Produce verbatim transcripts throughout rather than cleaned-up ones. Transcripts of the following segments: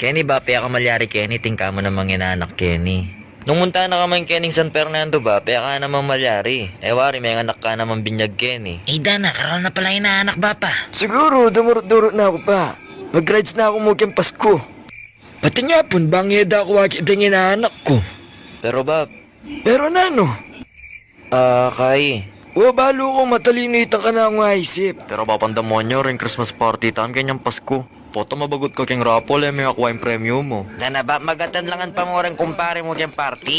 Keni, Bap, e ka malyari keni, atin ka mu namang inanak keni. Nung munta na ka man kening San Fernando, Bap, e ka namang malyari. E wari, menganak ka namang binyag keni. Ay, dana, karal na pala inanak, Bapa. Siguru, dumurut-durut na ku pa. Mag-rides na ku mu keng Pasku. Pati nga pun, bang e da ku akit deng inanak ku. Pero, Bap. Pero nanu? Ah, kai. Wa, balu ku matalinu itang kanakung aisip. Pero, Bapang Demonyo, ring Christmas party tamu kenyang Pasku, pota mabagut ka keng raffle, e me akwa ing premyu mu. Dana, Bap, mag-attend la ngan pa mu reng kumpare mu keng party.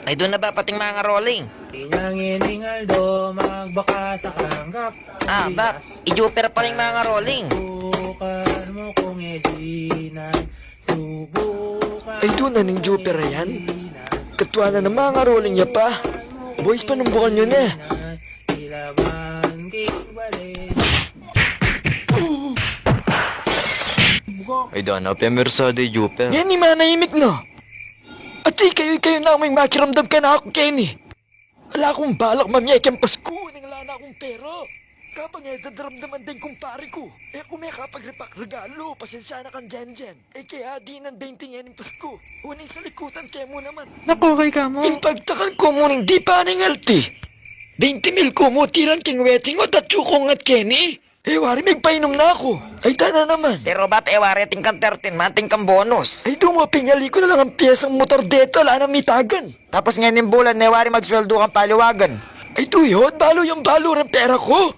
Ay, dana, Bap, ating mangaroling. Inyang ining aldo, magbaka sa kanggap. Ah, Bap, i Juper pala ing mangaroling. Subukan mo kung e di na. Subukan. Ay, dana ning Juper a yan. Katua na namang mangaroling ya pa. Boys, panumbukan yu ne. Ay, dana, pemersada i Juper. Ngeni, manahimik na. At ikayu, ikayu na mu ing makiramdam kanaku keni. Ala kung balak mamye keng Pasku, neng ala na kung pera. Kabang e da daramdaman deng kumpare ku, e ku me kapagripak regalu, pasensya na kang Jenjen. E ke adinan beynte ngening Pasku. Uling salikutan ke mu naman. Naku, kay ka mu. Ing pagtakan ku mu ning di pa ningalti. Beynte mil ku mu tiran keng wedding, o tatsu ku ngat keni. E wari, migpainum na ku. Ay, dana naman. Pero, Bap, e wari atin kang thirteen month, atin kang bonus. Ay, dana, pinyali ku na lang ing pyesang motor deta, ala nang mitagan. Tapos ngening bulan, e wari magsweldu kang paliwagan. Ay, dana, balu yang balu reng pera ku.